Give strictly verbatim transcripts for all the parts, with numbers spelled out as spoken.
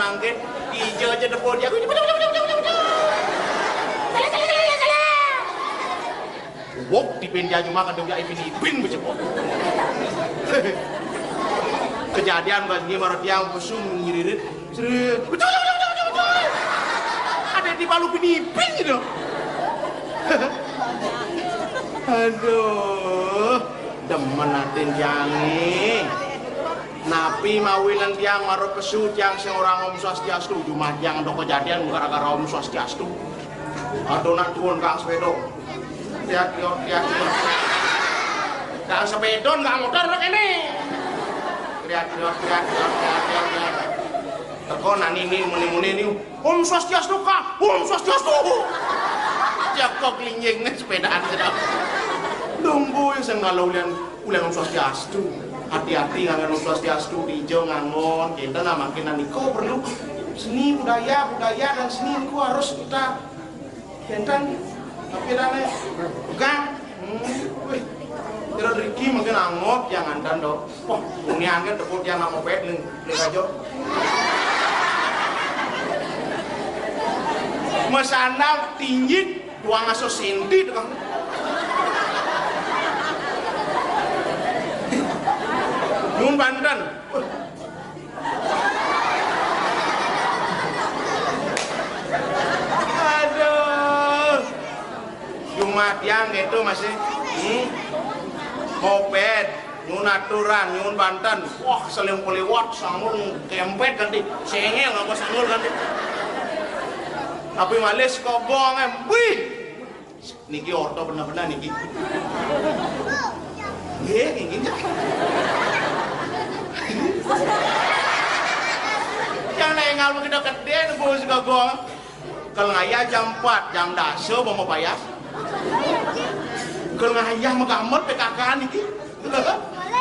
Angkén, ijo aja depo dia. Wok, dipin dia cuma kadung ya ipin-ipin baca kok. Kejadian bas nggih marot tiang mesum ngiririt. Sri. Ada di palu pinipin gitu. Aduh, demen atin tiangé. Napi mawinan tiang marep pesu tiang sing ora Om Swastiastu, cuma tiang ada kejadian gara-gara Om Swastiastu. Aduh, nak tuun Kang sepeda. Tiak, tiak, tiak, tiak. Kang sepeda, Kang motor, nak ini. Tiak, tiak, tiak, tiak, tiak, tiak, tiak. Teko nani ni, muni-muni ni. Om Swastiastu, Kang. Om Swastiastu. Tiak kok linjing ni sepedaan sedap. Lungguh ya sing kalau ulian, ulian Om Swastiastu. Hati-hati nganggo Om Swastiastu, di ijo ngangon. Kita nah makin nani kok perlu seni budaya, budaya dan seni itu harus kita Kénten, tapi rane pegang. Hmm, wih. Kira driki mungkin angot yang andan do. Wah, ini angin tepuk yang nama pet nih, nih aja. Mesandal tinjit dua ngaso senti tuh kan. Nun Banten. Wah, aduh. Cuma tiang gitu masih. Hmm? Moped, nyun aturan, nyun Banten. Wah, seling peliwat, sanggul kempet ganti. Sengel ngapa sanggul ganti. Tapi malis kogong em. Wih. Niki orto bener-bener niki. Nggih, nggih, nggih. Yang nengah begitu gede, Bu, suka gong. Kalau ngayah jam empat, jam dasa, mau payas. Kalau ngayah megamel P K K niki.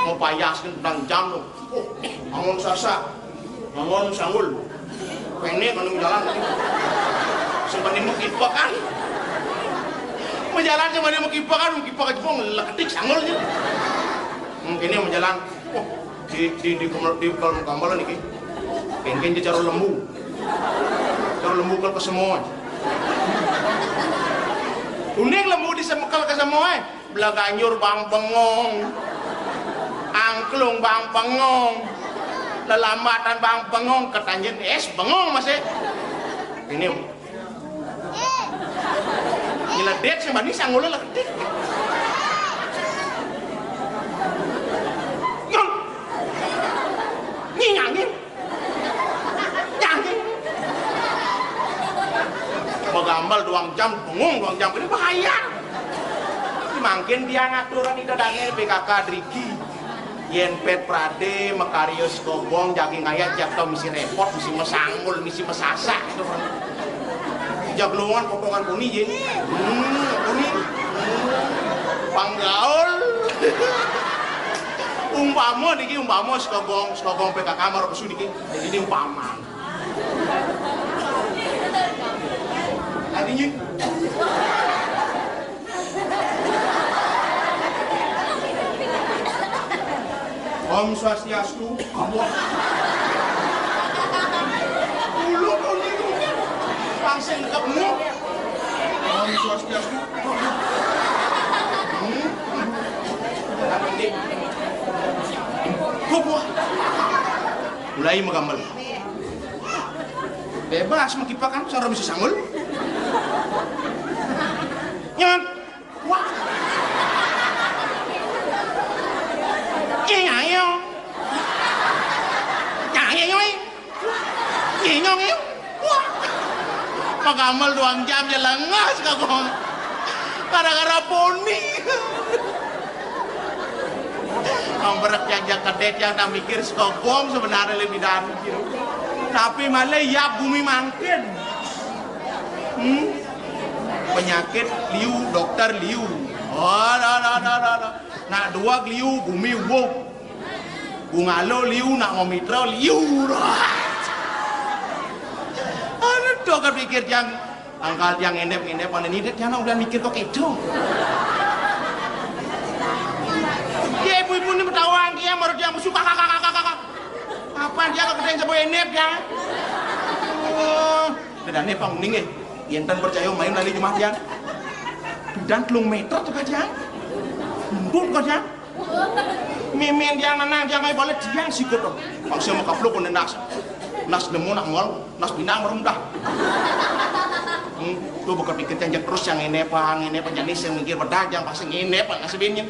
Mau payas kan tentang jam tuh. Oh, bangun sasa. Bangun sanggul. Pene kan jalan tadi. Sing bani mekipekan. Menjalan sing bani mekipekan, mekipekan jebong leketik sanggulnya. Hmm, ini menjalan. Oh, di di di kamar di kamar kamar niki. Kengken dia cara lembu. Cara lembu ke semua. Uning lembu di semekel ke semua. Blaganjur bang bengong. Angklung bang bengong. Lelambatan bang bengong, ketanjen es bengong masih. Ini. Nyeledek sih manis, sanggulnya leketik. Nyong. Nyingangin. Nyangin. Magambal duang jam, bengong duang jam, ini bahaya. Mangkin dia ngaturan ida dangel P K K driki. Yén pét pradé makarya sekogong jagi ngayat jak to misi répot, misi mesanggul, misi mesasak gitu kan. Jaglongan potongan puni yén. Hmm, puni. Hmm. Panggaul. Umpama niki umpama sekogong, sekogong P K K marep pesu niki. Jadi ini umpama. Artinya Om Swastiastu. Apa? Ulo kok niku. Langsung ketemu. Om Swastiastu. Hmm. Apa ini? Apa? Mulai magamel. Bebas makipakan, sora bisa sanggul. Nyan. Wah. Iya, iya. Iya, iya, iya. Iya, iya, iya. Wah. Magamel duang jam ya lengas kagong. Gara-gara poni. Ambrek yang jakedet yang tak mikir sekogong sebenarnya lebih dari gitu. Tapi malah ya bumi mangkin. Hmm? Penyakit liu, dokter liu. Oh, no, no, no, no, no. Nak dua liu, bumi wuk. Bungalo liu, nak ngomitra liu. Anu dokter pikir yang angkal yang endep-endep mana ni dia udah mikir kok itu. Ya ibu-ibu ini bertawang dia baru dia musuh kakak kakak kakak kakak. Apa dia kok gedeng sebuah endep ya? Oh, bedane pang ning nggih. Yen ten percaya main lali jumah tiang. Bidan telung meter to, Kajang. Empuk, Kajang. Mimin tiang nenang, tiang ae balik tiang sikut to. Pang sing makapluk kene nas. Nas nemu nak mol, nas pinang merem dah. Hmm, tuh buka pikir tiang terus yang ini apa, yang ini apa, jadi sing mikir bedah, tiang pasti ngene apa nasibinnya.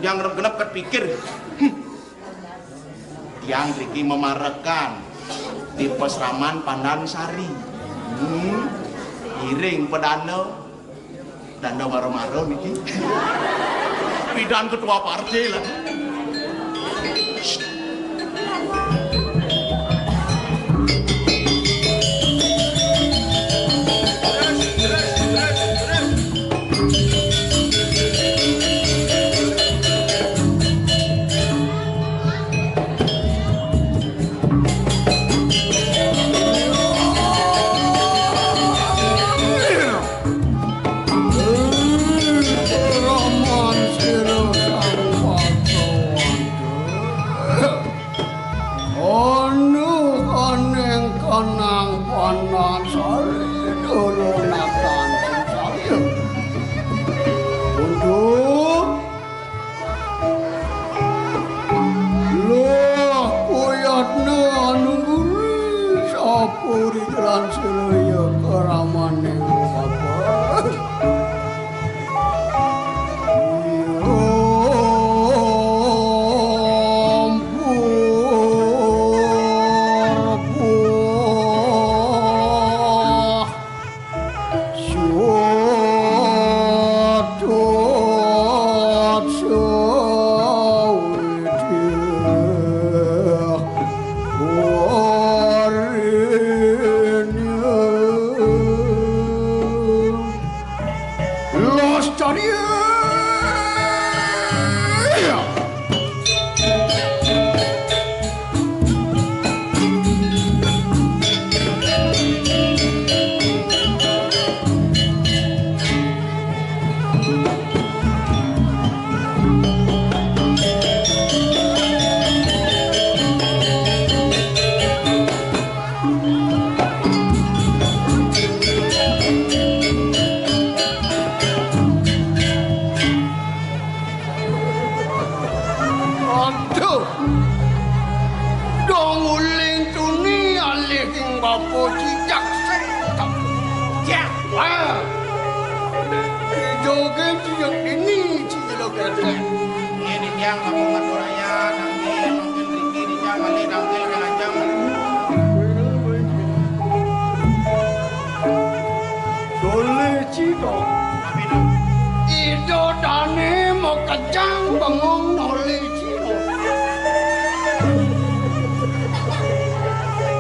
Tiang genep-genep ket pikir. Hmm. Tiang mriki memarekan di Pasraman Pandan Sari. Hmm. Iring pedana, danda mara-mara niki. Pidan ketua partai lah. Anu kaning kanang panan sari dulu nakan sing saya. Untuk luh puyatna anu guri sapuri lan silaya karamaning bapak. Los Cari. Aduh. Dong uling tuni alih ing bapa cicak sing tep. Cak. Ah. Joget cicak dini cicak ketek. Ini tiang kamu ngatur ayah, nanti mungkin Riki di jam, nanti nanti akan ajang. Dole Cina. Ida dane makejang bengong Dole Cina.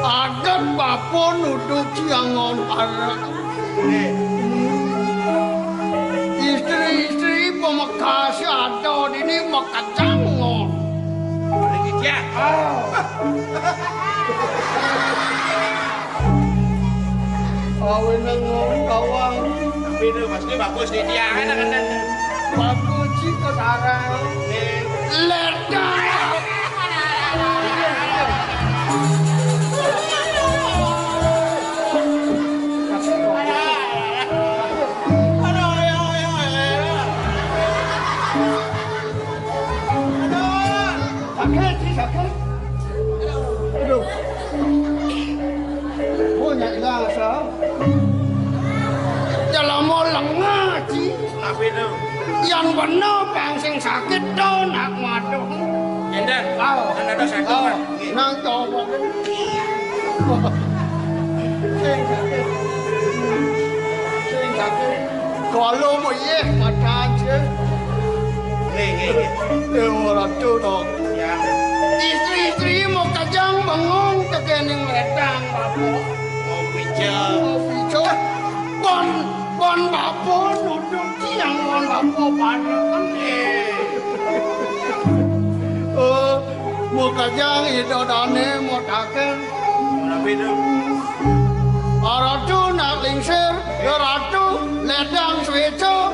Adat bapa nuduh ciangon arak. Istri-istri pemekas ada dini makejang ngon. Riki, ya. Ah. Awenang ngomong kawang. Tapi itu maksudnya bagus nih, dia enak kan? Bagus sih, kok sarang. Ledang. Aduh, ayo, ayo, ayo. Aduh. Sakit, Ci, sakit. Aduh. Oh, nyak ilang asa. Ya lama lengah, Ci. Tapi itu. Yang bener pang sing sakit to nak waduh. Enten. Ah. Kan ada satu, ah, Pak. Nang coba. Sing sakit. Sing sakit. Kalau mau iya mata aja. Nggih, nggih, nggih. Dewa Ratu to. Ya. Istri-istri mau kajang bengong tekening ledang, Bapak. Mau pijet. Mau pijet. Pon, pon Bapak nuduh tiang, pon Bapak pada kan. Eh, mau kajang ida dane mau taken. Aratu nak lingsir, ya Ratu, ledang suica,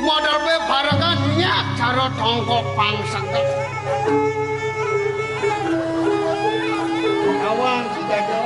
modal pe parekan nyak cara tongkok pangseget. Awang si jaja.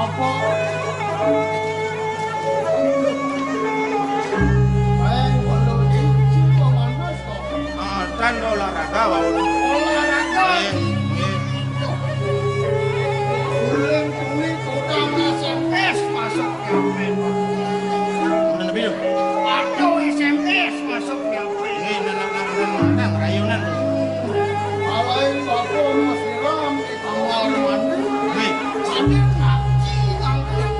Apa? Ayo, kalau ini sih pemanas kok. Ah, kan olahraga, Pak. Olahraga. Nggih, nggih. Bulan kuwi tukang S M S masuk P H P. Bener, Bil. Aduh, S M S masuk P H P. Nggih, nang, nang, nang, nang, nang, rayunan. Alain bapak mau siram di kamar mandi. Nggih. Ada ngaji, angkat.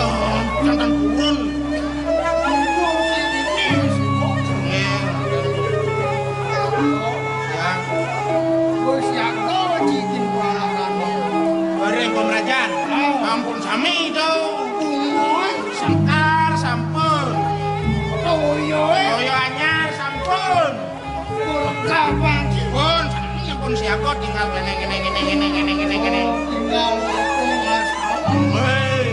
Oh, jantan purun. Purun sih, ini sih, kok. Nggih. Ya. Wis ya, kok, cikin peranakan. Bareng pemerajan. Oh. Ampun sami to. Bungoy. Sekar sampun. Toyo, eh. Toyo anyar sampun. Pun kapan sih? Pun, sami pun siaga tinggal ngene, ngene, ngene. Oh, tinggal satu, Mas. Weh.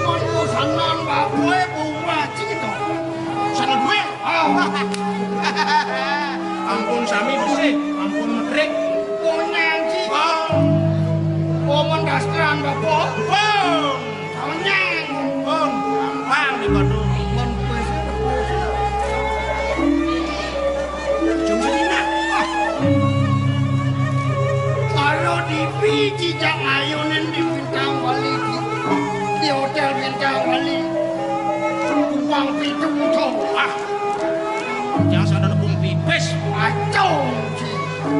Mun usanan bapak, eh, bunga cito. Sana duwe. Ah. Ampun sami besih, ampun medrik. Punyang ci. Pun. Pun dasteran bapak. Pun. Punyang. Pun. Gampang di kono. Pun wis. Jung sedina. Karo di Fiji jak ngayunin di Bintang Bali, di, di hotel Bintang Bali. Tumpang pitu to. Ah. Jangan sadar pun pipis. Acung, ci.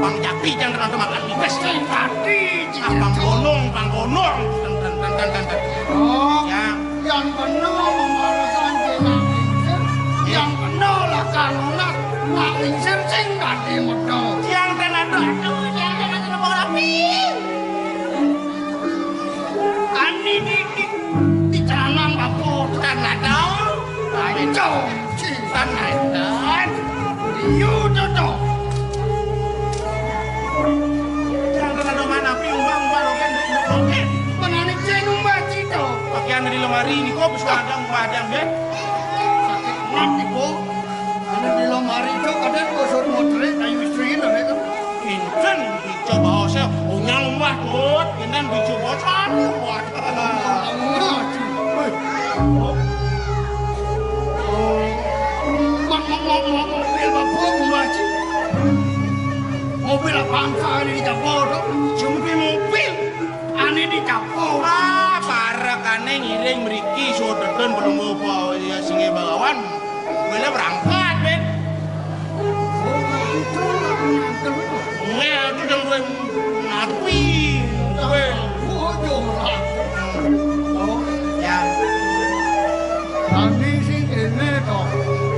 Bang Japi jangan terlalu makan pipis. Sing tadi, ci. Ah, Bang Gonong, Bang Gonong. Ten, ten, ten, ten, ten, ten. Oh. Ya. Yang bener memarasan jenang lingsir, yang bener lah kanunas, nak lingsir sing tadi medal. Yang ten aduh, aduh, yang ten aduh, mau rapi. Ani di, di, di jalan apa? Tan ada. Ayo, ci, tan ada. Iyo, cocok. Yang kena doman api, umbang, umbang, rogen, rogen. Menani cen umbah cito. Pakaian di lemari ini kok bisa ada umbah ada, nggih? Sakit mati, Bu. Anu di lemari itu kadang gosok motornya, kayu istri, nah, itu. Kinten, dicoba osel, unyang umbah, Tut. Kinten dicoba osel, umbah. Lemah, Ci. Wih. Oh. Mo-, mo-, mo-, mo-, mobil apa, Bu Haji? Mobil apa angsa ini dicapo, Dok? Jumpi mobil. Ane dicapo. Ah, parekane ngiring mriki, sodeden pelungguh apa ya singe bagawan. Bela berangkat, Ben. Oh, itu lah pengantin. Nggih, aku jam dua napi. Kowe. Oh, yo lah. Oh. Ya. Tadi sing kene to.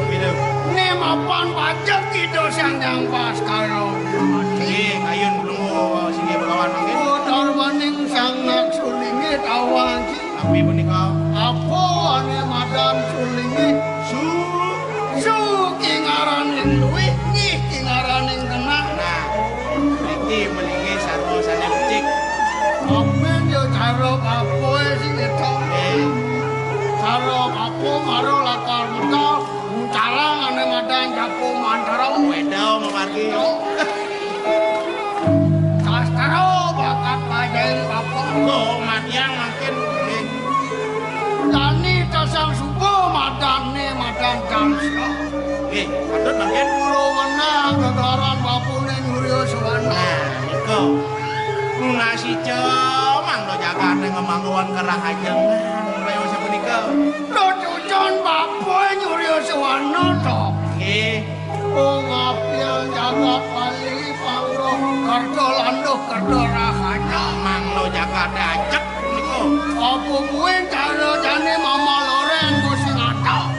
Gitu. Ne mapan pajak kita sang yang pas karo. Nggih, kayun belum sing bagawan mangke. Oh, darwaning sang nak sulinge tawang. Napi punika? Apa ane madan sulinge? Su. Su ki ngaraning luwih, nggih ki ngaraning genah. Nah, iki melinge sarwa sane becik. Ape yo cara bapoe sing ketok? Eh. Cara bapo maro lakar medal, carang ane madan japo mantara. Wedo mamargi. Sastra bakat lajain bapak. Kok matiang makin nggih. Dani tasang suba madane madan Jamsya. Nggih, patut mangkin. Kula wenang gegaran bapune Nyurya Suwana. Nah, nika. Nunas ica mangda jagate ngemangguan kerahajengan. Kaya sapunika. Lho, cucun bapa Nyurya Suwana to. Nggih. Wong apian jagat Bali pangro kerja landuh kerja rahaja. Manglo jagate ajek niku. Apa kuwi cara jane Mama Loren ku sing ata?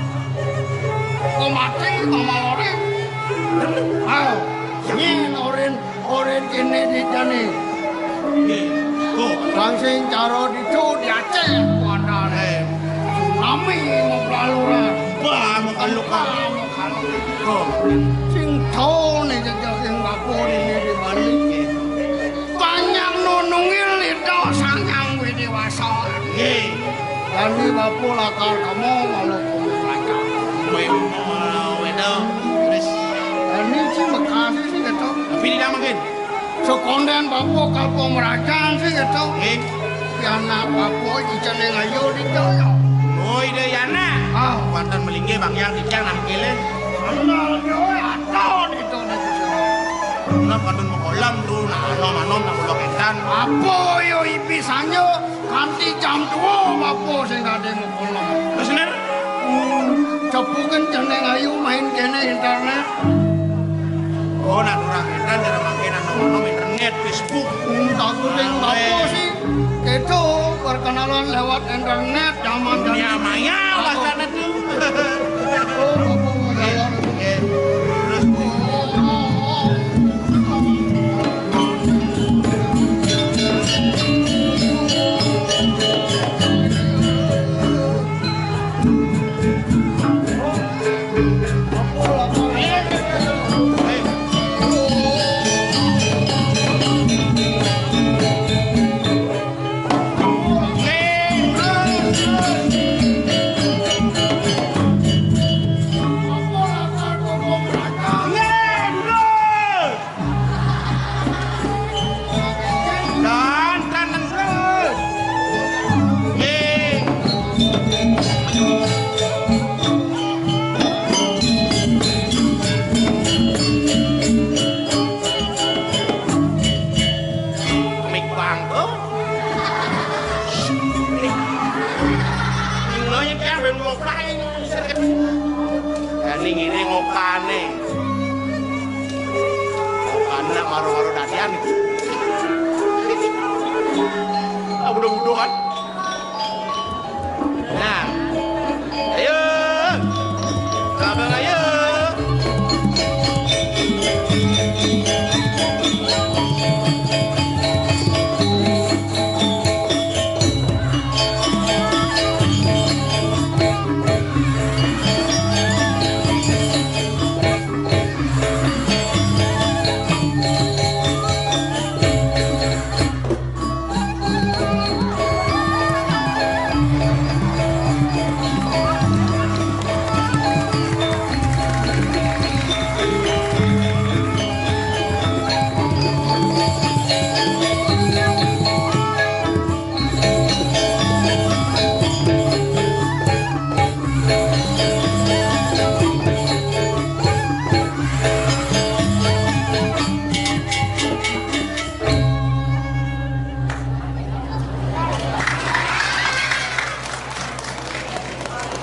Kok mati Mama Loren? Ayo, yen Loren, Loren kene di jane. Nggih. Kok? Langsing cara ditu di Aceh, kuandane. Eh. Tsunami mau kaluran. Wah, mau kalukan. Kok? Sing tahu nih jejak yang bapak ini di Bali. Nggih. Banyak nunungil itu sang yang widi wasa. Nggih. Dani bapak lakar kamu malu kamu lakar. Kowe mau wedo, terus. Dani sih Bekasi sih gitu. Tapi tidak mungkin. Sekonden bapak kalpo merajan sih gitu. Nggih. Anak apa, Ida Cening Ayu nika ya? Oh, Ida Yana. Ah. Wonten melinggih Bang Hyang titiang nangkilin. Bener, yo, ada nika nika. Nah, kadun makolam tu, nah, anom-anom nang kula kénten. Apa yo ibi sanja kanthi jam dua apa sing kadhe makolam? Terus, Ner? Cepukin Cening Ayu main kéné internet. Oh, nah, kurang édan, cara makin anu-anu internet, Facebook. Hmm, tak kuning apa sih? Itu perkenalan lewat internet zaman dunia maya, bahasanya tuh. Oh, apa mau jalan? Oke. Terus, Dandan terus. Nggih. Mik bangko. Mik. Ngono ya kan ben mau paing. Ini ngene ngokane. Anak maru-maru dadian. Ah, buduh-buduhan. Nah. Ayo. Abang ayo.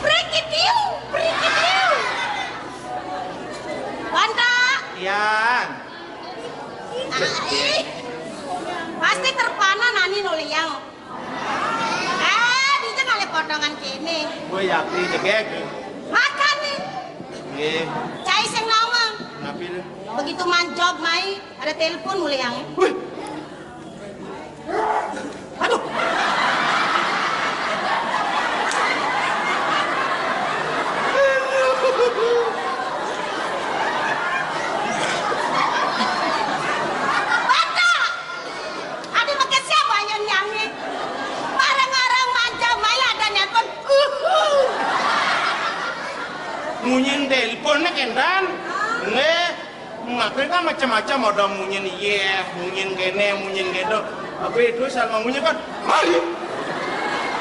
Prikitiu, prikitiu. Wanda. Iya. Ai. Pasti terpana nani noliyang. Eh, dija ngalih potongan kéné. Woi, yakin jegég. Makan nih. Nggih. Cai sing nawang. Napi lho? Begitu manjob mai, ada telepon mulai yang. Wih. Aduh. Batak. Adi makasih apa yang nyanyi? Bareng-bareng manca maya ada nelpon. Uhu. Munyin telepon nih, Kendan. Nggih. Makin kan macam-macam, ada munyin iya, munyin kéné, munyin kéto. Tapi itu sama munyin kan, mari.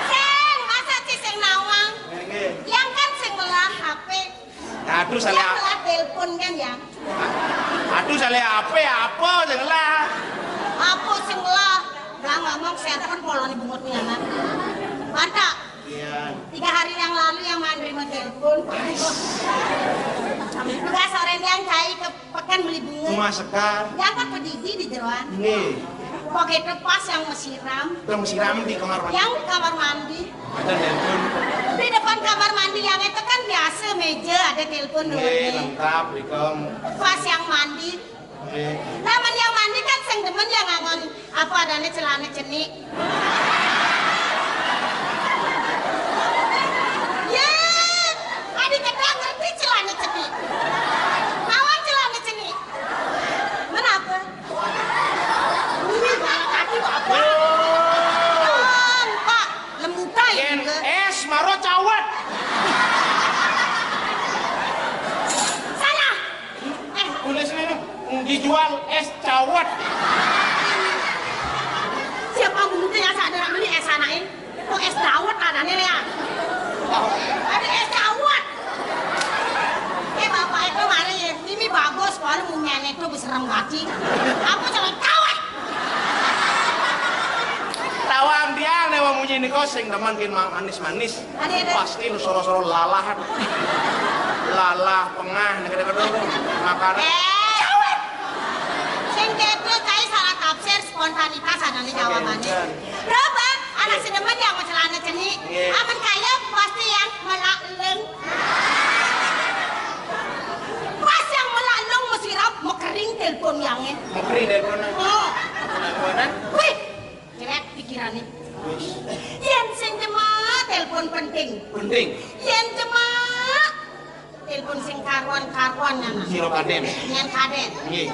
Sing, masa sih sing nawang? Nggih. Yang kan sing melah H P. Aduh, salah. Yang melah telepon kan, yang? Aduh, salah H P apa sing lah? Apa sing lah? Lah ngomong telepon polone bungut nih anak. Mantap. Iya. Tiga hari yang lalu yang mandri mau telepon. Tiga sore yang cai ke Pekan beli bunga. Bunga sekar. Yang kan pedidi di jeroan. Nggih. Pokoknya pas yang mesiram. Yang mesiram di kamar mandi. Yang kamar mandi. Ada telepon. Di depan kamar mandi yang itu kan biasa meja ada telepon dulu. Nggih, lengkap, Rikom. Pas yang mandi. Nggih. Lamun yang mandi kan sing demen yang ngangon apa adanya celana cenik. Ye, adi kedang ngerti celana cenik. Lawan celana cenik. Menapa? Ini malah kaki apa? Pak, lembutai. Yen es maro cawet. Salah. Eh, tulis ini dijual es cawet. Siapa mungkin yang sadar beli Es dawet adané, Léa. Ada es dawet. Eh, bapak itu mari, ini bagus, kalau munyiné itu serem gati. Apa jalan dawet? Tawang dia né wong munyi niku sing demen kin ma-, manis-manis. Ada, ada. Pasti nu soro-soro lalah. Lalah, pengah, nek kadang-kadang makanan. Eh, sing kéto kaé salah tafsir, spontanitas adané jawabané. Coba, anak sedemen yang mau celana cenik. Iya. Amen kaya pasti yang melak leng. Pas yang melak leng mesti rap, mau kering telepon yangé. Mau kering telepon. Oh. Teleponan. Wih, Jelek pikirané. Wis. Yén sing jemak telepon penting. Penting. Yén jemak telepon sing karuan-karuan, Nana. Sira kadén. Yén kadén. Nggih.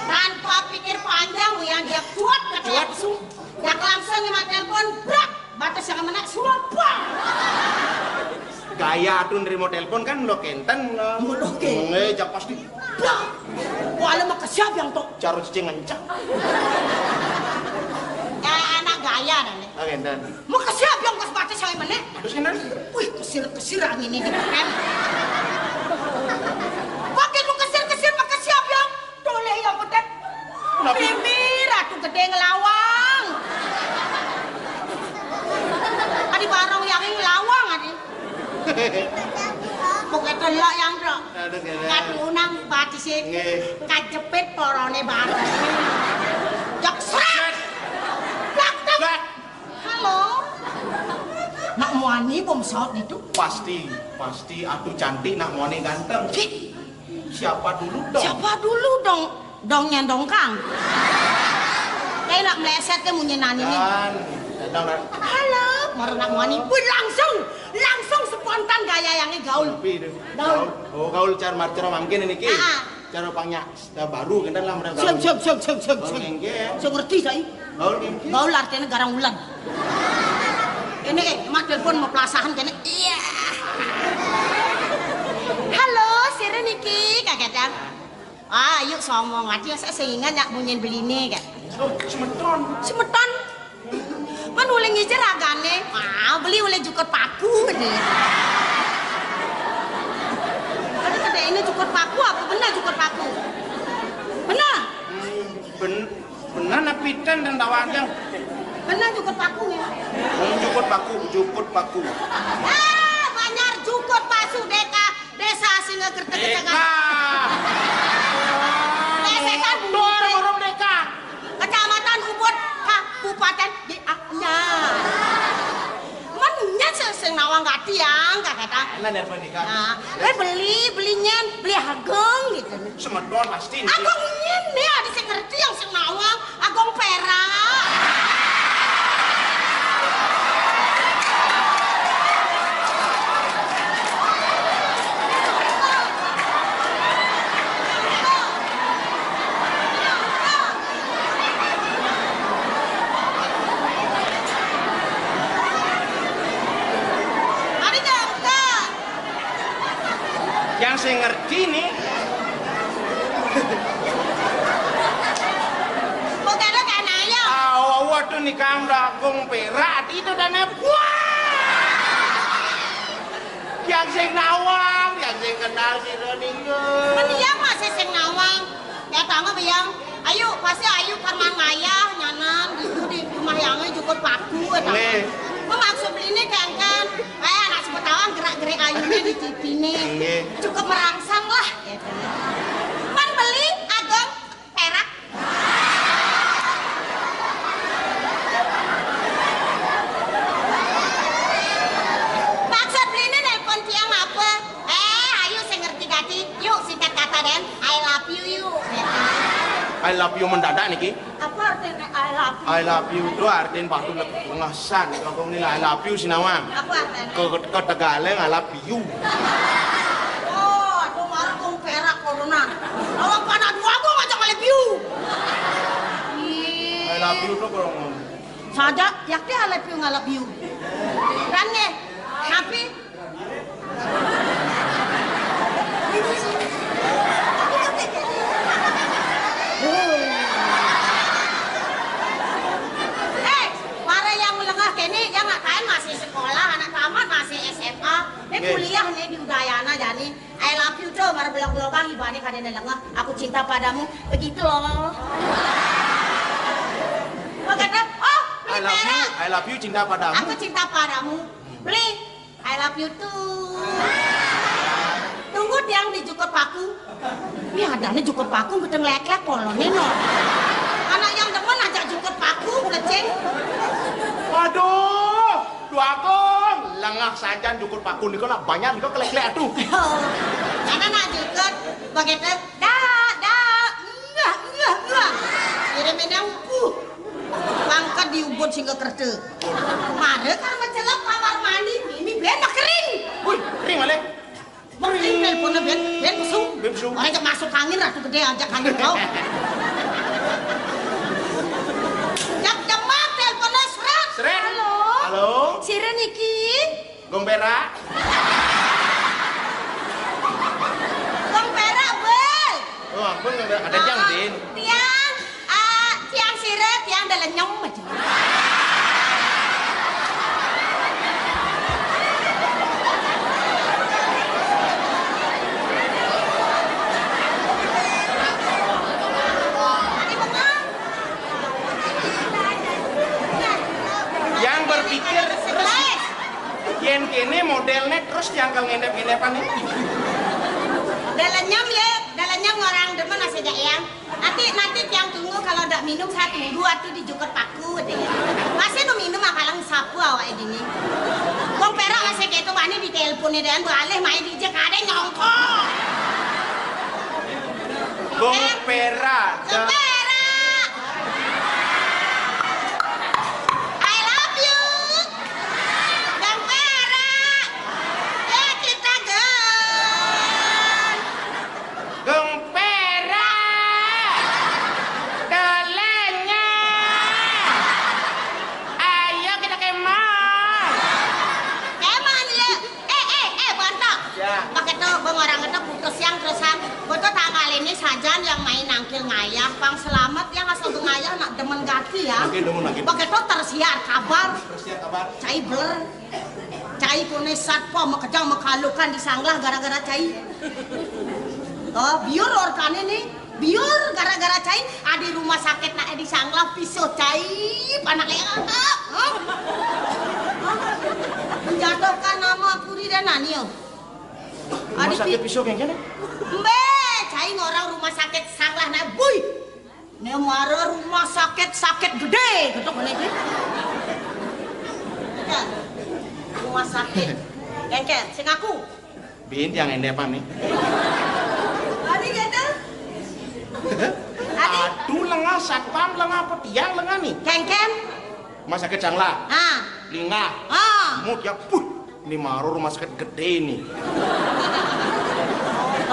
Tanpa pikir panjang, yang dia kuat ke Kuat. Langsung. Dak langsung nyemak telepon, brak. Batas yang menak, suruh, bang. Gaya atuh nerima telepon kan lo kénten lo. Lo ké. Nggih, jak pasti. Bang. Wala mah kesiap yang tok. Caro cicing ngencang. Ya, anak gaya dah, nih. Oke, dan. Mau kesiap yang pas baca saya meneh. Terus kénten? Wih, kesir-kesir angin ini, kan. Pakai lu kesir-kesir, pakai siap yang. Toleh yang bedet. Kenapa? Mimpi Ratu Gedé ngelawang. Adi barong yang ngelawang, adi. Pokoknya delok yang, Bro. Aduh, gila. Kati unang batisé. Nggih. Kajepit poroné bareng. Jak sret. Blak, blak. Blak. Halo. Nak muani bom saut itu? Pasti, pasti atuh cantik, nak muani ganteng. Cik. Siapa dulu dong? Siapa dulu dong? Dongnya dongkang. Kayak nak meleset ke munyi nani nih. Dan, dan, dan. Halo, baru nak muani. Wih, langsung, langsung spontan gaya yang gaul. Lebih itu. Gaul. Gaul. Oh, gaul cara marcero mangkin ini ki. Ah, ah. Cara pangnya, eh, baru kan lah, mereka. Sing, gaul. Sing, sing, sing, sing, gaul sing. Ngengke, ya. Sing ngerti saya. Gaul ngengke. Gaul artinya garang ulan. Ini, eh, mak telepon mau pelasahan kene. Iya. Halo, sira niki, Kak Gadang. Ah, yuk somong aja, saya seingat nyak bunyiin beliné, Kak. Oh, semeton. Semeton. Kan oleh ngicer agane. Ah, beli oleh jukut paku, deh. Ada kedai ini jukut paku, apa benar jukut paku? Benar? Ben-, benar, napitan dan tawandang. Benar jukut paku, ya? Hmm, jukut paku, jukut paku. Ah, banyak jukut pasu, Deka. Desa Singa Kertek Deka. Kecamatan Ubud. Desa kan Ubud. Dor, Ubud. Burung Deka. Kecamatan Ubud, Kabupaten Gianyar. Menyat sing, sing nawang gati yang, Kak, kata. Nah, nelpon Deka. Nah, eh, beli, beli nyen, beli ageng gitu. Semeton pasti. Ageng nyen nih, ada sing ngerti yang sing nawang. Agung perak. Ada jangka. Yang saya ngerti nih. Bukan lo kan ayo. Ah, waduh nih Kang Dagung perak itu dan wah. Yang sing nawang, yang sing kenal si Roninggo. Kan iya masih sing nawang. Ya, tamu biang, ayu, pasti ayu karman ngayah, nyanan, gitu, di rumah yangnya jukut paku, gitu. Nggih. Gua maksud beli ini kan, kan, kayak anak Sukawati gerak-gerik ayunya di T V nih. Nggih. Cukup merangsang lah, gitu. Pan beli, ageng, perak. Maksud beli ini nelpon tiang apa? Eh, ayu sing ngerti gati. Yuk, singkat kata, Den. I love you, yuk. I love you mendadak niki. Apa artinya I love you? I love you itu artinya batu lek pengesan. Kampung ini I love you sinawang. Apa artinya? Ke, ke Tegaleng I love you. Oh, aduh, marah kong perak corona. Lawan panah dua gua ngajak I love you. I love you tuh kalau ngomong. Sada, yakti I love you, I love you. Kan nggih? Tapi Eh, para yang lengah kene, yang nggak kain mas Nggih. Kuliah né di Udayana jani. I love you tuh, marang belog-belogan ibané kadéna lengeh. Aku cinta padamu. Begitu loh. Kok kata, oh, I love you, I love you, cinta padamu. Aku cinta padamu. Beli, I love you too. Tunggu tiang di jukut paku. Ini adané jukut paku gedeng léklék polonné no. Anak yang demen aja jukut paku, kulecing. Waduh, Duh Agung, lengeh sajan jukut paku nika lah banyak nika keléklék tuh. Karena nak jukut, begitu, dak, dak, enggak, enggak, enggak. Kirimin yang, uh, pangkat diubut sehingga kerja. Mare kan mencelep kamar mandi, ini ben kering. Wih, kering malih. Mending telepon ben, ben pesu. Ben pesu. Orang cek masuk angin ratu gedé aja angin kau. Jam demak telepon seret. Seret. Halo. Halo. Sira niki? Gong Pérak. Gong Pérak, Bel. Oh, ampun, ada jang, Din. Tiang, ah, tiang sira, tiang dalenyem aja. Yang berpikir terus. Yén kéné modélné terus jangkal ngendep-ngendepan ini. Dalenyem ya, dalenyem orang demen nasi jak yang. Nanti, nanti tiang tunggu, kalau ndak minum saya tunggu, atuh di jukut paku, katanya. Masih nu minum, ah, kalang sapu awak ini. Gong Pérak masih gitu, wani di telepon nih, dan balik main di jek, ada nyongkok. Gong Pérak. Gong Pérak. I love you. Gong Pérak. Ya, kita gong. Gong Pérak. Dolennya. Ayo kita kemon. Kemon, ya. Eh, eh, eh, Bonto. Ya. Pakai tuh, gua orang itu putus yang terusan. Gua tuh tanggal ini sajan yang main nangkil ngayah. Pang selamat ya, asal tuh ngayah nak demen gati ya. Oke, demen lagi. Pakai tuh tersiar kabar. Tersiar kabar. Cai beler. Cai koné satpam makejang makalukan di Sanglah gara-gara cai. Oh, biur orkané nih. Biur gara-gara cai, ada rumah sakit nak di Sanglah piso cai, panak ya. Hah? Hah? Menjatuhkan nama Puri dan Nani, oh. Rumah sakit piso kayak gini? Mbé, cai ngorang rumah sakit Sanglah nak, bui. Né mara rumah sakit, sakit gedé, gitu, boleh, gitu. Ya. Rumah sakit. Kénkén, sing aku. Bin yang endepan nih. Adi gitu. Adi. Aduh, lengah satpam, lengah petiang, lengah nih. Kénkén. Rumah sakit Sanglah. Ah. Lingah. Ah. Mut ya, puh. Ini maro rumah sakit gedé nih.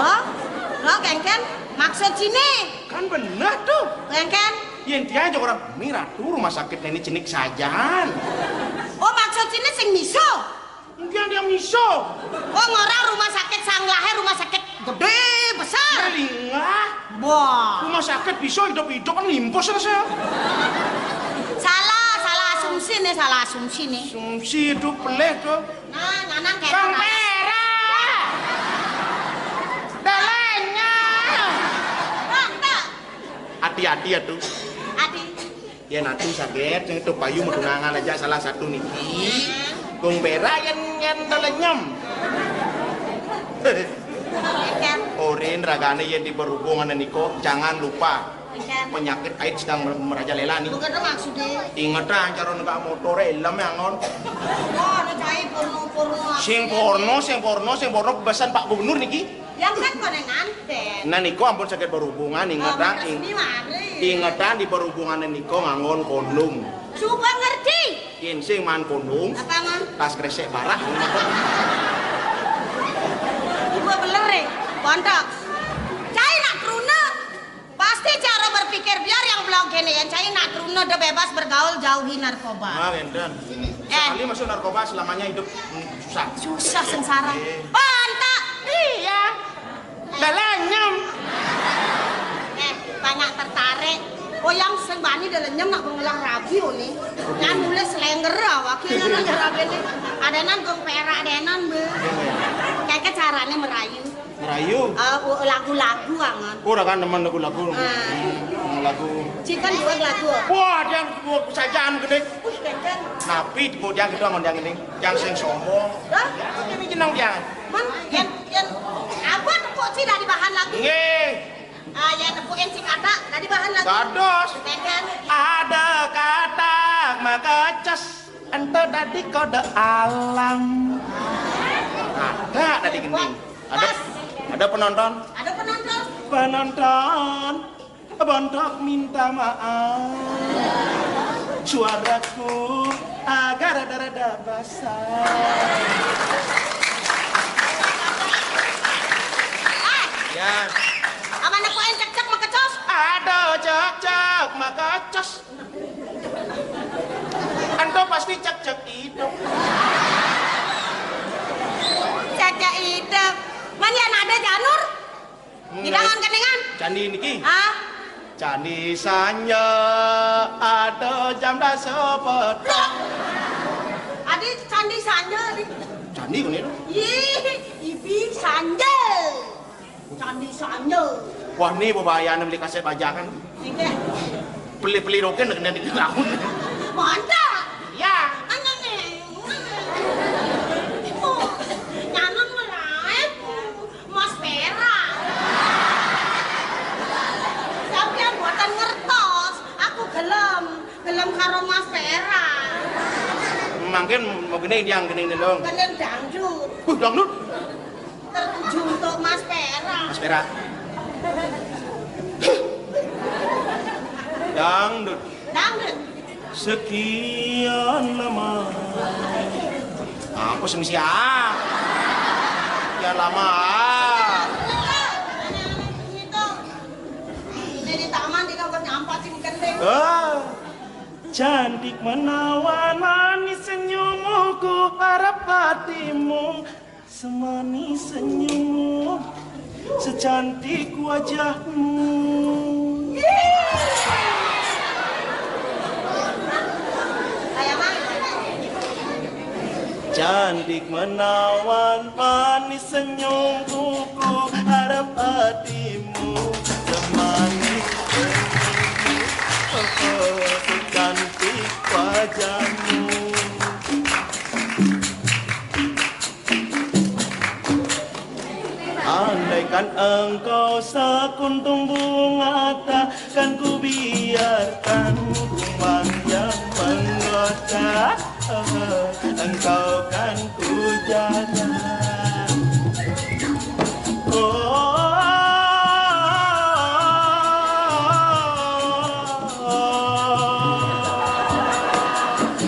Oh, lo kénkén. Maksud sini. Kan bener tuh. Kénkén. Yén tiang aja orang, "Ini ratu rumah sakit ini cenik sajan." Oh, maksud sini sing miso. Enggak, dia miso. Oh, ngorang rumah sakit Sanglahé, rumah sakit gedé, besar. Ya, lingah. Wah. Rumah sakit bisa hidup-hidup kan limpus rasanya. Salah, salah asumsi nih, salah asumsi nih. Asumsi itu peleh tuh. Nah, nyanang kayak Bang Pérak. Dalanya. Bang, tak. Hati-hati ya tuh. Hati. Yén atuh sagét, sing tuh payu matunangan aja salah satu niki. Gong Pérak yén, yén telenyem. Orin ragané yén di berhubungan niko, jangan lupa. Penyakit AIDS sedang merajalela nih. Bukan maksudnya. Ingetan cara nggak motor, helm yang on. Oh, ada cai porno, porno. Sing porno, sing porno, sing porno, pesan Pak Gubernur niki. Yang kan koné ngantén. Nah, niko ampun saged berhubungan, ingetan, ing-, ingetan di berhubungan niko nganggon kondom. Coba ngerti. Yén sing man kondom, apa, Man? Tas kresek parah. Coba beler, eh. Bontok. Cai nak kruna. Pasti cara berpikir biar yang belog kéné ya. Cai nak kruna udah bebas bergaul, jauhi narkoba. Ah, ngenten. Eh. Sekali masuk narkoba, selamanya hidup, hmm, susah. Susah sengsara. Iya. Pantak. Iya. Dalanyem. Eh, banyak tertarik. Oh, yang sing bani delenyem nak ngelah rabi, oh, ni. Yang nulis lengger awake, yang ngelah rabi ni. Adenan gong perak, adenan, be. Kayak carane merayu. Merayu? Ah, u-, lagu-lagu angan. Ora kan nemen lagu-lagu. Ah. Hmm, lagu. Cikan buat lagu. Wah, dia buat sajaan gede. Wih, keken. Napi buat dia gitu angon dia ini. Yang sing sombong. Hah? Ya, ini jeneng dia. Man, yen, yen, apa tepuk sih dari bahan lagu? Nggih. Ah, ya, nepukin sing ada, tadi bahan lagu. Dados. Keken. Ada katak makecos, ento dadi kode alam. Ada tadi gending. Ada, pas. Ada penonton. Ada penonton. Penonton, bontok minta maaf. Suaraku agak rada-rada basah. Eh, ya. Apa nepukin cek-cek makecos? Ada cek-cek makecos. Ento pasti cek-cek hidup. Cek-cek hidup. Man, ya ada janur. Hidangan keningan. Candi niki. Hah? Candi Sanja ada jam dasa petang. Adi Candi Sanja, Adi. Candi kene to? Ih, ibi Sanja. Candi Sanja. Wah, ni bebayane beli kaset bajakan. Nggih. Beli-beli roken dengan di tahun. Mantap. Ya. Aneh. Oh, nyaman mulai. Mas Pera. Sampeyan mboten ngertos, aku gelem, gelem karo Mas Pera. Mangkin mau gini yang gini nih dong. Gending dangdut. Uh, dangdut. Tertuju untuk Mas Pera. Mas Pera. Dangdut. Dangdut. Sekian lama. Apa sing sia? Sekian lama. Ini di taman di nomor nyampat sing gending. Ah, cantik menawan manis senyummu ku harap hatimu. Semanis senyummu, secantik wajahmu. Cantik menawan manis senyumku, ku harap hatimu. Semanis senyummu, secantik wajahmu. Andaikan engkau sekuntum bunga, takkan ku biarkan kumbang yang menggoda. Engkau kan ku jaga. Oh.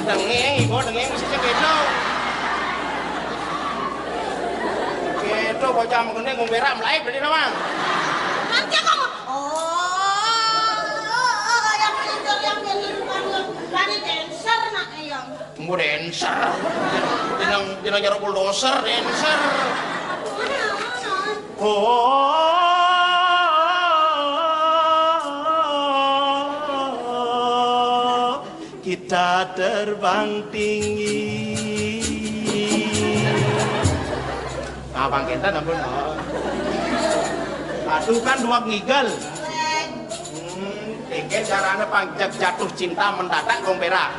Dengeng, ibu dengeng mesti cek itu. Gitu, bocah mengene ngombe rak mlayu berarti, Mang. Nanti aku mau. Oh, oh, oh, yang muncul yang jadi lari dancer nak yang. Mau dancer. Jeneng, jeneng nyarap bulldozer, dancer. Oh, kita terbang tinggi. Abang kita namun. Aduh kan dua ngigel. Hmm, dikit carane panjak jatuh cinta mendadak wong perak.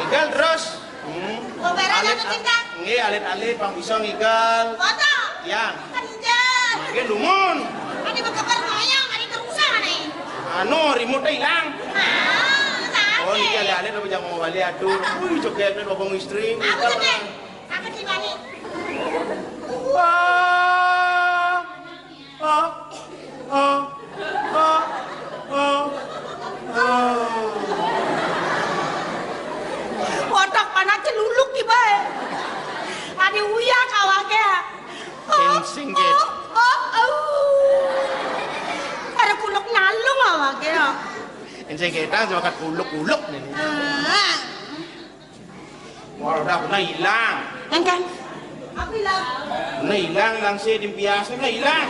Ngigel terus. Hmm. Wong perak jatuh cinta? Nggih, alit-alit pang bisa ngigel. Foto? Ya. Kenjel. Nggih, lumun. Ane bekeber ngoyong, ane kerusak ane. Anu, remote ilang. Ah, sakit. Oh, niki alit-alit apa jangan mau balik atur. Wih, jogetnya babong istri. Aku seneng. Aku di balik. Wah. Oh, oh, oh, oh, oh. Wadah panas celuluk ki bae. Ade uya kawake. Oh, sing, sing, oh, oh, oh. Karo kuluk nyalung awake ya. Sing ketang sebakat kuluk-kuluk nih. Ah. Wah, udah pernah hilang. Kan, kan? Aku hilang. Pernah hilang, hilang sih, dimpias, pernah hilang.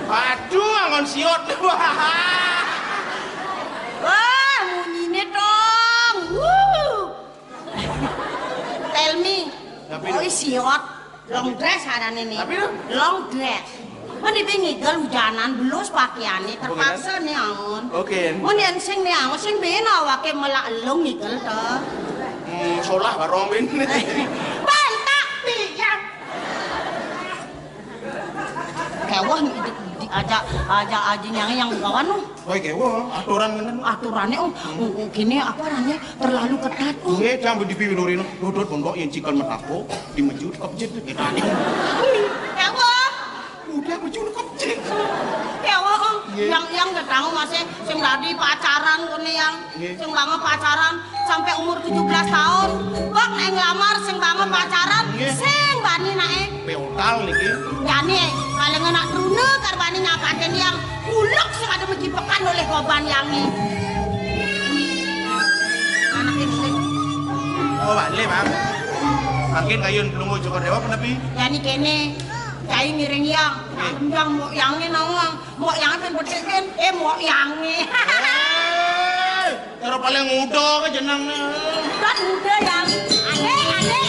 Aduh, Ngon siot. Wah, munyine, Tong. Wuh. Tell me. Tapi oh, siot. Long dress arane ne. Tapi lho. Long dress. Mene pe ngigel ujanan belus pakaiane terpaksa ne angon. Oke. Mene sing ne angon sing ben awake melak elung ngigel to. Hmm, solah barong ben. Bantak pian. Kewah di, di, aja aja aja nyang yang gawan no. Kowe kewo, aturan ngene. Aturane, oh, oh, oh, kene apa arane terlalu ketat, oh. Nggih, jam di piwilurino, dodot pondok yen cikal metako, di meju kepejit, ketane. Kewo. Udah meju kepejit. Kewo, oh. Nggih. Yang, yang ketang masih sing dadi pacaran kene yang. Nggih. Sing banget pacaran sampai umur tujuh belas tahun. Wong nek nglamar sing banget pacaran, nggih, sing bani nake. Peotal niki. Jane paling enak trune karbane nyapaten yang kuluk sing ada mejipekan oleh goban yangi. Anak ini. Oh, balik, Bang. Mungkin kayun pelungguh Joko Dewa apa nepi? Jani kene, cai ngiring yang. Nggih. Yang mau yangi nawang. Mbok yang kan bedekin, eh, mbok yange. Eh, cara paling muda ke jeneng. Kan muda yang. Ade, ade.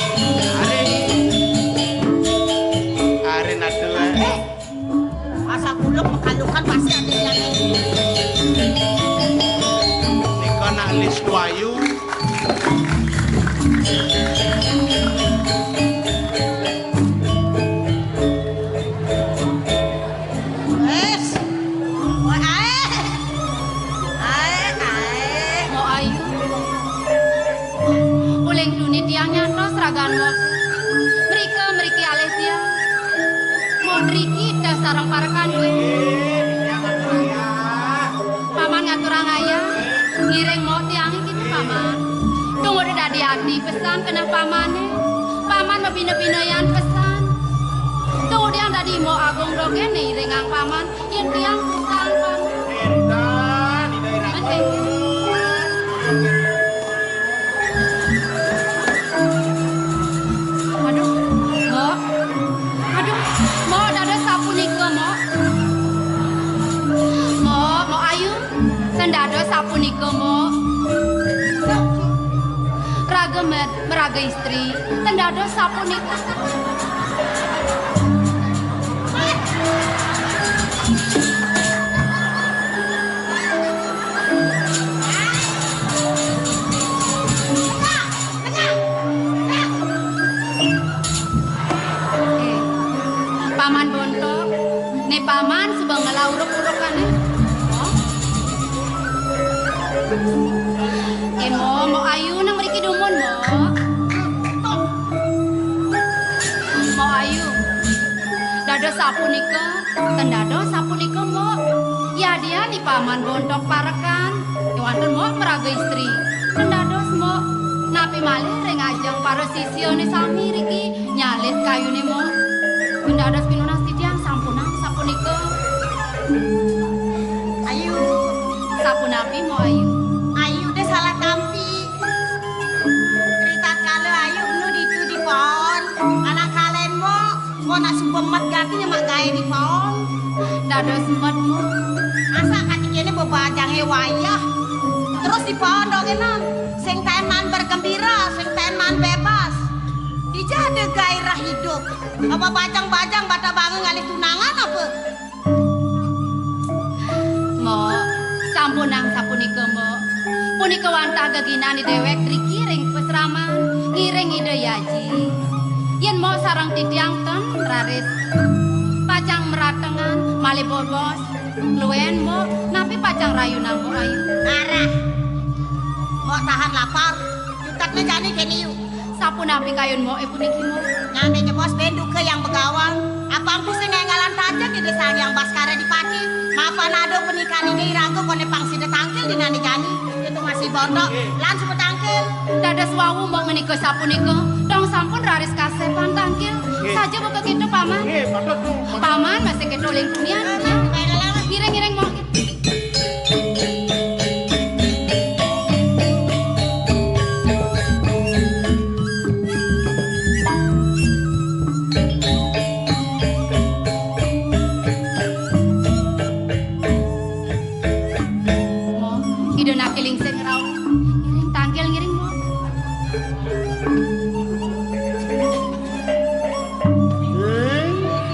Are. Are nadu, eh. Eh, masa kuluk mekalukan pasti ada yang. Nika nak list Wayu. Wes. Wah, ae. Ae, ae. Mbok Ayu. Uling duni tiang nyantos ragan Mbok. Mrika, mriki alih tiang. Mbok mriki dah sareng parekan kowe. Paman ngaturang ayah, ngiring Mbok tiang iki, Paman. Tunggu dadi ati pesan keneh pamane. Paman mabina-binayan pesan. Tunggu tiang dadi Mbok agung do kene iringang paman. Yen tiang pesan paman. Enten, di daerah. Mending. Aduh, Mbok. Aduh, Mbok, dados sapunika, Mbok. Mbok, Mbok Ayu, ten dados sapunika, Mbok. Raga me-, meraga istri, ten dados sapunika. Eh, Paman Bonto, ne Paman suba ngelah uruk-urukane. Oh. Eh, Mo, Mo Ayu nang mriki dumun, Mo. Mo Ayu. Dados sapunika, ten dados sapunika, Mo. Yadian i Paman Bonto parekan. Kewanten Mo meraga istri. Ten dados Mo. Napi malih ring ajeng para sisiane sami riki nyalit kayune Mo. Ten dados pinunas titiang sampunang sapunika. Ayu. Sapunapi Mo Ayu? Ayu deh salah tampi. Ritatkala Ayu enu ditu di pohon, anak kalen Mo. Mo nak suba met gati nyemak gae di pohon. Dados met, Mo. Asa kati kene bebajange wayah. Terus di pohon dong enan. Sing taen maan bergembira, sing taen maan bebas. Dija ada gairah hidup. Apa bajang-bajang bata bangun ngalih tunangan apa? Mo, sampunang sapunika, Mo. Punika wantah geginan dewek riki ring pasraman, ngiring Ida Yaji. Yen Mo sareng titiang ten raris pacang meratengan malih bobos, kluen Mo, napi pacang rayunan Mo Ayu? Arah. Mo tahan lapar, jukatne jani kene yu. Sapunapi kayun Mo, eh, puniki, Mo? Nane jebos ben duka yang begawan. Apang ku sing enggalan taja di desa yang Baskara Dipati. Mapan ada pernikahan ini iraga kone pang sida tangkil di nane jani. Itu masih bondo. Lan suba tangkil. Dados wau Mo menika sapunika. Dong sampun raris kasepan tangkil. Nggih. Saja buka kita, Paman. Nggih, patut, Bu. Paman masih kita lingkungan. Ngiring-ngiring Mo. Ning.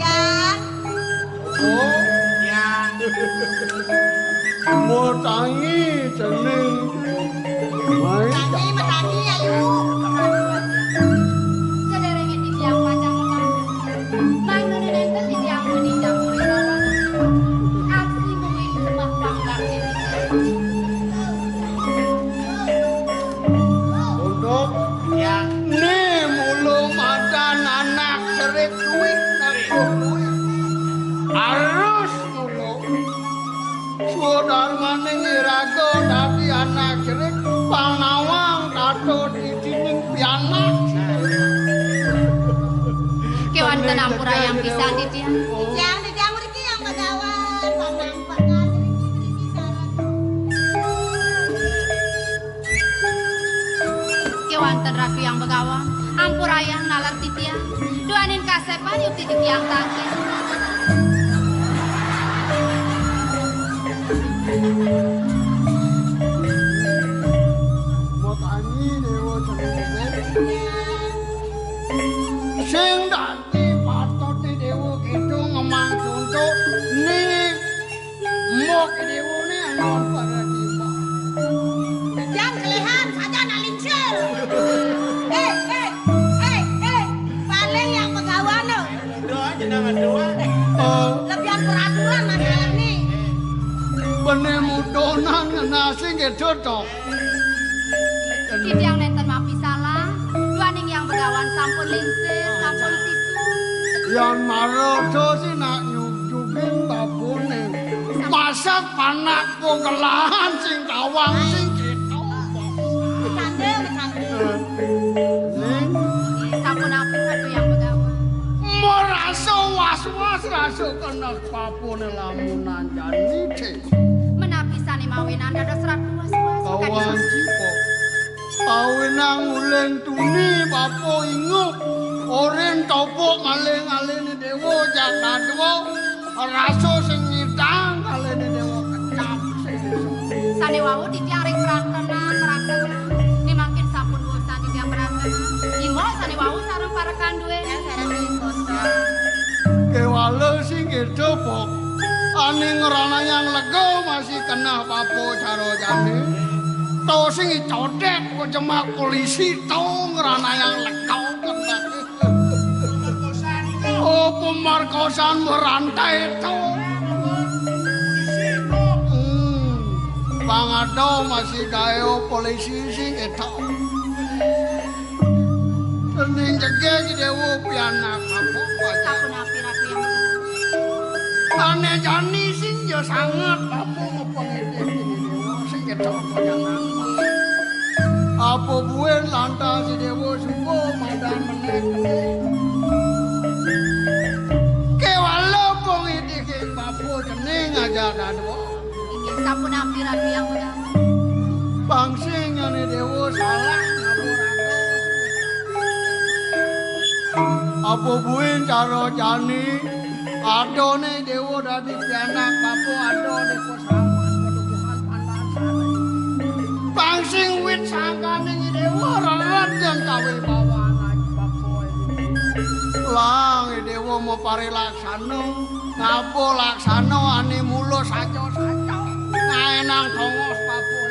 Ya. Oh. Ya. Mau tangi jeneng. Mai. Tangi, metangi, ayo. Sederenge titiang pacang memanggih. Manune nenten titiang menindak wirawan. Aksi muwi sembah pangkar titiang. Untuk ya. Ni mulu madan anak cerik duit, nak duit. Harus mulu. Swadarmaning iraga dadi anak cerik, panawang kato didining pianak. Kewanten ampurayang pisan titiang. Titiang, titiang mriki yang pagawan, panampakan mriki, mriki sareng. Kewanten Ratu yang Begawan, ampurayang naler titiang. Duaning kasepan yukti titiang tangkis. Makani dewa cengengesan. Sing dadi patut ni dewa kidung ngemang contoh ni. Mbok déwéné ana para tiba. Jang kelihan saja nak lingsir. Eh, eh, eh, eh. Paling yang pegawan lo. Udah aja jangan doang. Oh. Lebihan peraturan masalah nih. Bené mudonan ngenasi gitu to. Titiang nénten mapi salah, duaning yang begawan sampun lingsir, sampun sisu. Yan mara to sing nak nyujugin baboné. Masak panak kok kelahan sing tawang sing kéto. Becanda, becanda. Ning. Sampun apik Ratu yang begawan. Merasa was-was rasa kena baboné lamunan jani. Menapi sané mawinan dados ratu was-was. Kawan cipo. Awinang uling tuni bapa ingup. Orin topuk maling-aling déwa jak kadwa. Rasa sing nyidang kalene déwa kecap sing iso. Sané wau titiang ring prantena, prantena. Ni mangkin sampun bosan titiang prantena. Imbau sané wau sareng parekan dué. Kéwala sing ngéda, Pok. Aning ngranayang lega masih kenah bapa cara jane. To sing codek kok jemak polisi to ngranayang lega kenah. Oh, pemerkosaan merantai to. Hmm. Pangado masih gawe polisi sing ngéda. Dening jegég déwa pianak apa wajar. Sapunapi Ratu yang begawan. Ané jani sing ya sanget apa ngepengedé déwa sing kétok apa nyang apa. Apa buin lantas si déwa suba madan meneh. Kéwala pengedé ké bapa dening aja dadwa. Inggih sapunapi Ratu yang begawan. Bangsingane déwa salah ngawur adoh. Apa buin cara jani adone déwa dadi pianak bapa adoh di pesawat kedukuhan pandan sari. Bangsing wit sangkane déwa relet yang kawibawan aji bapa. Lang déwa mapari laksana. Ngapa laksana ane mula saja-saja. Ngaenang tongos papuh.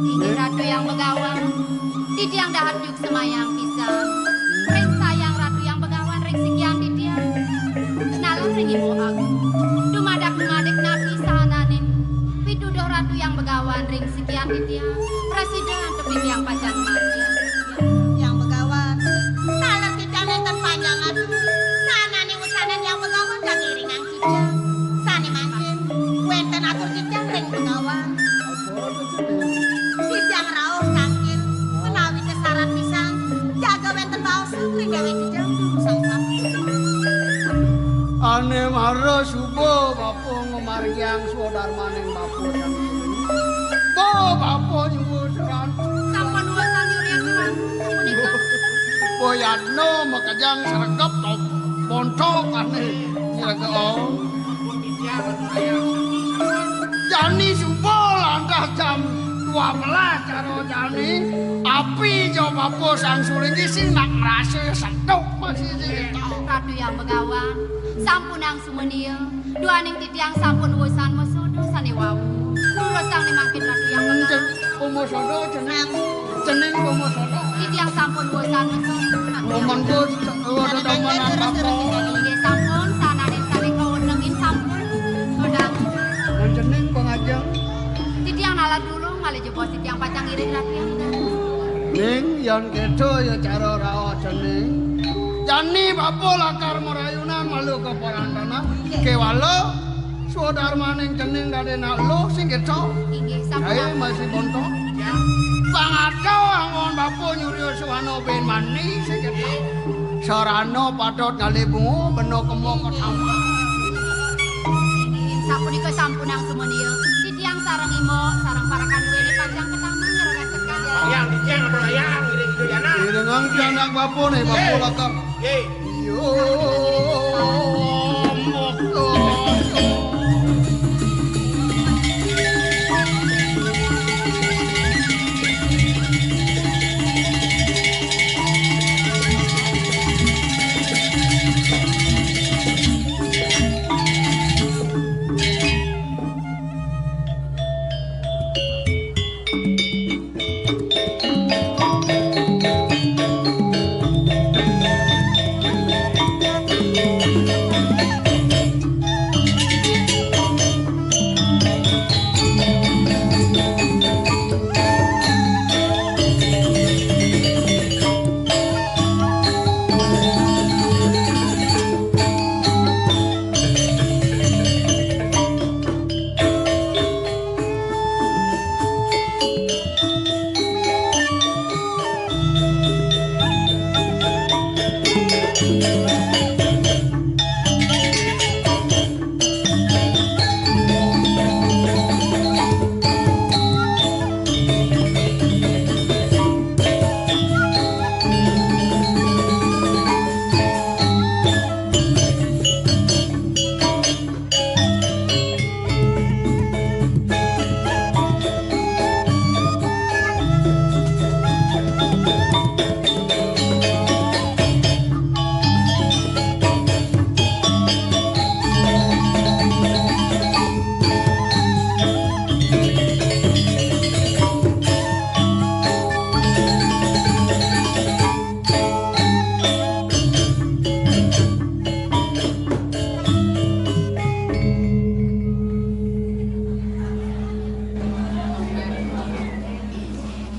Inggih Ratu yang begawan, titiang dahat yuk semayang pisan. Ring sayang Ratu yang begawan ring sikian titiang. Nalar ring Ibu Agung. Dumadak-dumadik napi sahananing pituduh Ratu yang begawan ring sikian titiang. Prasida antuk titiang pacang mati. Yang begawan. Nalar titiang nénten panjang atur. Sananing usanan yang begawan kamiringang titiang. Sane mangkin wenten atur titiang ring begawan. Titiang rauh tangkil menawi kesarat pisan jaga wenten baos ring dewek titiang durusang sami. Ane mara suba bapa ngamargiang swadarmaning bapa jani. Bo bapa nyuwun seran. Sampun wésan nyurian seran. Sapunika. Boyadno makejang sregep to bontok ane nyregep. Jani suba lantas jam Pamelah cara jani, api ja bapa Sang Sulinggi sing nak ngrasa setuk masih sing. Ratu Hyang Begawan, sampunang sumenia, duaning titiang sampun wusan masada sane wau. Durusang ne mangkin Ratu Hyang Begawan. Cen-, pamasoda cening, cening pamasoda. Titiang sampun wusan masada. Mangkin, eh, ada damanan bapa. Inggih sampun, sananing sane kawenengin sampun. Kodang. Lan cening pangajeng. Titiang nalak dulung malih jebos titiang pacang ngiring Ratu Hyang Begawan. Ning, yan kéto ya cara raos cening. Jani bapa lakar marayunan malu ka parantanan. Kéwala swadarmaning cening dadi nak luh sing kéto. Inggih, sampun. Kaé masih bontot. Pangada anggon bapa nyurya suwana ben mani sing kéto. Sarana patut ngalih bunga bena kema ketama. Inggih, sapunika sampunang sumenia. Titiang sareng Imo, sareng para kaduéné pacang ketama ngrereh sekar. Yang titiang atur ayang, ngiring Ida Dana. Iringang anak bapa né, bapa lakar. Nggih. Yo, moko.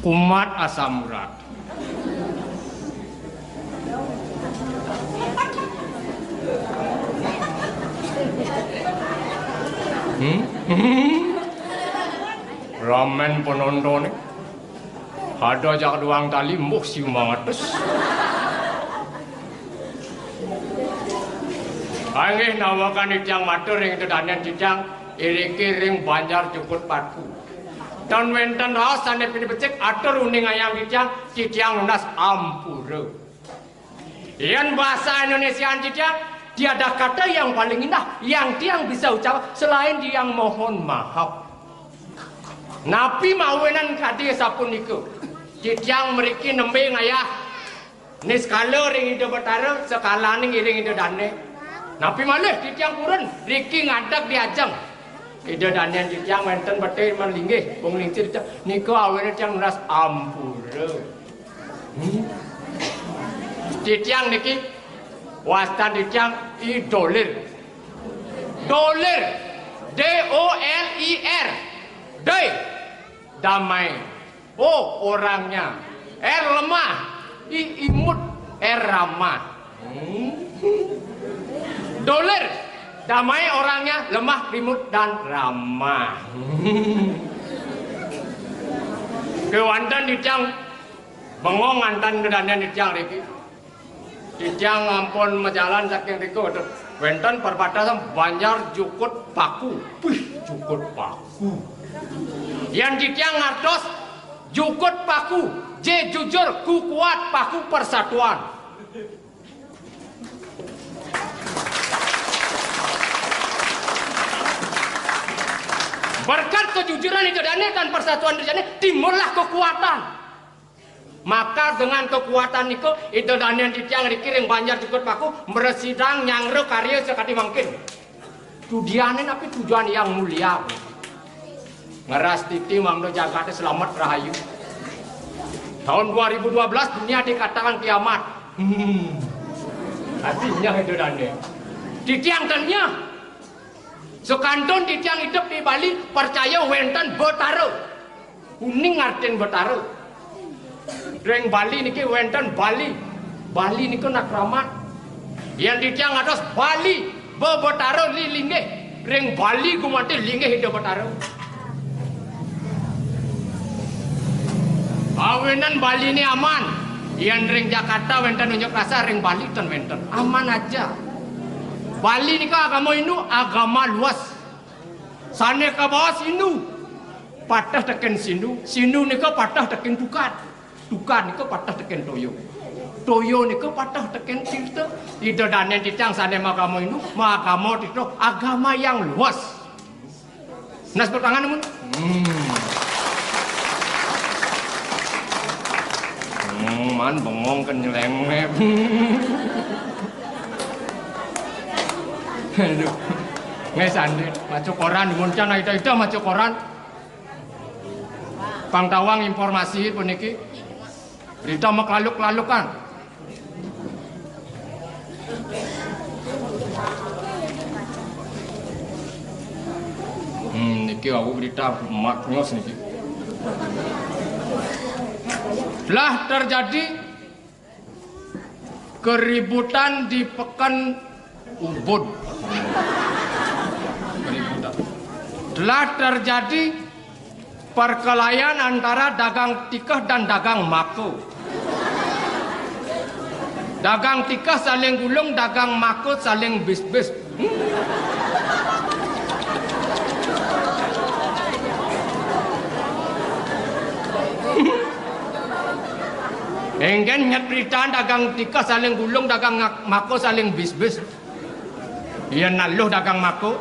Kumat asam urat. Hmm? Ramen penontoné. Ada jak doang tali, mbuh siu mangatus. Inggih nawekan titiang matur ring Ida Dané titiang, iriki ring Banjar Jukut Paku. Tan wénten raos sané pinepecik atur uning ayam titiang, titiang nunas ampura. Yén bahasa Indonesia titiang, tiada kata yang paling indah yang tiang bisa ucap selain tiang mohon maaf. Napi mawinan kadi sapunika? Titiang mriki nembé ngayah niskala ring Ida Betara, sekalaning iring Ida Dané. Napi malih titiang purun riki ngadeg di ajeng Ida Dané titiang wénten beté malinggih, pung lingsir titiang. Nika awinan titiang nunas ampura. Hmm? Titiang niki wastan titiang I Dolir. Dolir. D O L I R. Doi. Damai. O orangnya. R lemah. I imut. R ramah. Hmm. Dolir. Damai orangnya, lemah, imut, dan ramah. Kéwanten titiang bengong nganten Ida Dané titiang riki. Titiang ampun majalan saking rika, waduh, wénten perbatasan Banjar Jukut Paku. Wih, Jukut Paku. Yén titiang ngartos Jukut Paku, J jujur, Ku kuat, Paku persatuan. Berkat kejujuran Ida Dane dan persatuan Ida Dane, timbullah kekuatan. Maka dengan kekuatan niku, Ida Dane titiang riki ring Banjar Jukut Paku, mresidang nyanggra karya sakadi mangkin. Tujuane napi? Tujuan yang mulia. Ngrastiti mangda jagate slamet rahayu. Tahun dua ribu dua belas dunia dikatakan kiamat. Hmm. Artinya Ida Dane. Titiang tanya. Sekantun titiang idup di Bali, percaya wenten Betara. Uning artin Betara. Ring Bali niki wenten Bali. Bali nika nak kramat. Yen titiang atos Bali, be Betara li linggih. Ring Bali gumanti linggih Ida Betara. Awinan Bali ni aman. Yen ring Jakarta wenten unjuk rasa, ring Bali ten wenten. Aman aja. Bali nika agama Hindu, agama luas. Sane kabaos Hindu, pateh teken Sindu, Sindu nika pateh teken Tukad, Tukad nika pateh teken Toya, Toya nika pateh teken Tirta. Ida Dane titiang sane magama Hindu, magama Tirta, agama yang luas. Nas tangan mun. Hmm. Hmm, man bengong kan nyelengep. Aduh. Nggih sandi, maca koran, mun can ida-ida maca koran. Pang tawang informasi puniki. Berita maklaluk-lalukan. Hmm, niki aku berita mak nyos niki. Telah terjadi keributan di Pekan Ubud. Keributan. Telah terjadi perkelahian antara dagang tikeh dan dagang mako. Dagang tikeh saling gulung, dagang mako saling bis-bis. Engken nyet berita dagang tikeh saling gulung, dagang ngak-, mako saling bis-bis. Iya naluh dagang mako,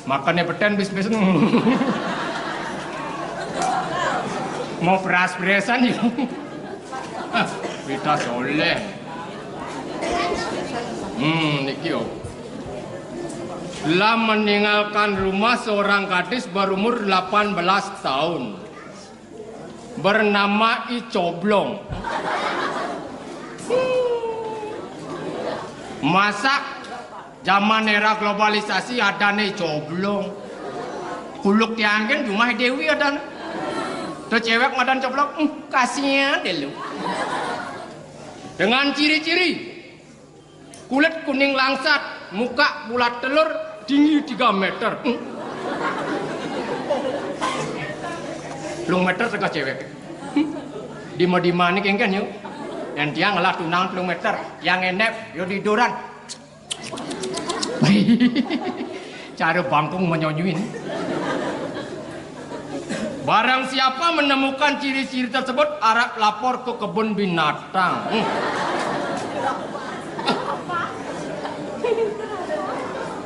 makane peten bis-bis. Mau peras-peresan ya. Berita soleh. Hmm, niki yo. Telah meninggalkan rumah seorang gadis berumur delapan belas tahun. Bernama I Coblong. Masak zaman era globalisasi adane I Coblong. Kuluk tiangin cuma Dewi adane. Tuh cewek madan Coblong, hmm, kasihan deh lu. Dengan ciri-ciri kulit kuning langsat, muka bulat telur, tinggi tiga meter. Hmm. Telung meter tengah cewek. Hmm. Dima-dima nih kengken yuk. Yang dia ngelah tunang telung meter, yang enep yo diduran. Cara bangkung menyonyuin. Barang siapa menemukan ciri-ciri tersebut, arep lapor ke kebun binatang. Hmm.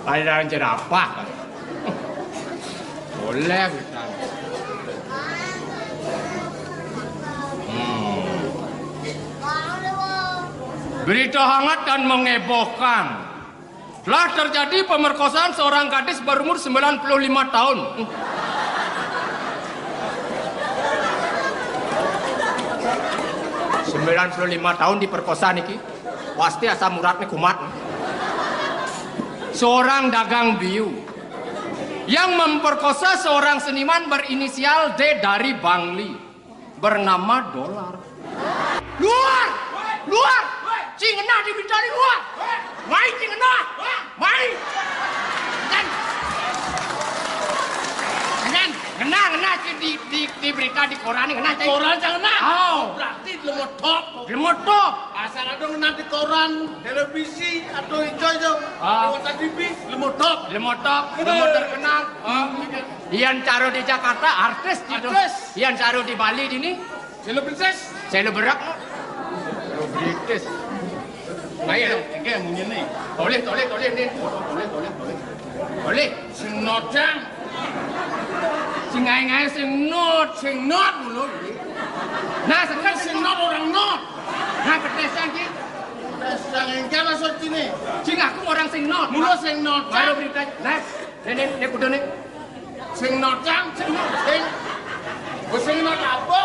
Ada jerapah. Boleh, bukan? Hmm. Berita hangat dan menghebohkan. Telah terjadi pemerkosaan seorang gadis berumur sembilan puluh lima tahun. Sembilan puluh lima tahun diperkosa niki. Pasti asam uratnya kumat. Seorang dagang biu yang memperkosa seorang seniman berinisial D dari Bangli. Bernama Dolar. Luar! Luar! Cing ngenah di berita ni luar! Mai cing ngenah! Mai! Kan? Kan? Ngenah, ngenah di, di, di, di berita di koran ni ngenah, cai. Koran cang ngenah? Oh. Berarti lemotop. Lemotop. Asal ada ngenah di koran, televisi, atau ijo-ijo. Ah. Lewat T V, lemotop. Lemotop, lemot terkenal. Ah. Yan cara di Jakarta, artis gitu. Artis. Yan cara di Bali dini, selebritis. Seleberak. Selebritis. Ayo dong, oke, mungkin nih. Toleh, toleh, toleh, nih. Toleh, toleh, toleh. Toleh. Senodang. Sing ngaé-ngaé sing not, sing not mulu iki. Nah, sekarang sing not orang not. Nah, pedesan iki. Pedesan engké maksud ini. Sing aku orang sing not. Mulu sing not. Baru berita. Nah, nek nek nek kudu nek. Sing not kan? Sing not. Sing. Oh, sing not apa?